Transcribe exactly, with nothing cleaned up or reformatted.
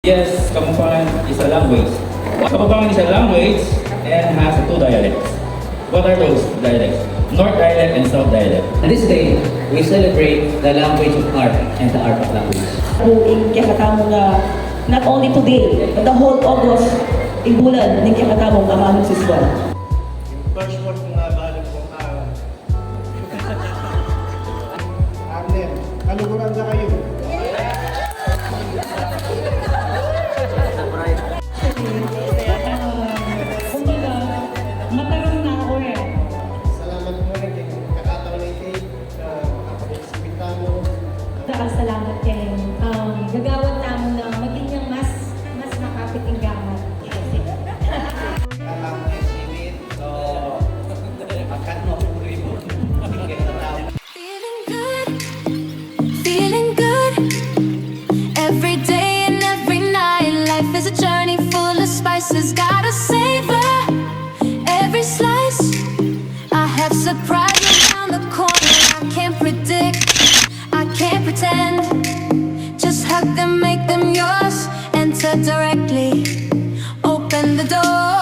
Yes, Kapampangan is a language. Kapampangan is a language and has two dialects. What are those dialects? North dialect and South dialect. And this day, we celebrate the language of art and the art of language. Buing kekatamung, ah, not only today, but the whole August, ing bulan ning kekatamung amanung siswa. First word ko nga balik ko, ah, Arnel, kaluguran na kayo. Kumbaga, matarang na ako eh. Salamat po rin kay kakataon na ito, ah, kapag-exhibit tayo. Dakal salamat keng, um, gagawad tamu na maging yang mas, mas makapit ing gamat. Kakataon na ito. So, akan mo puri mo. Feeling good, feeling good. Every day and every night, life is a journey full of spices. Gotta savor every slice. I have surprises around the corner. I can't predict, I can't pretend. Just hug them, make them yours. Enter directly, open the door.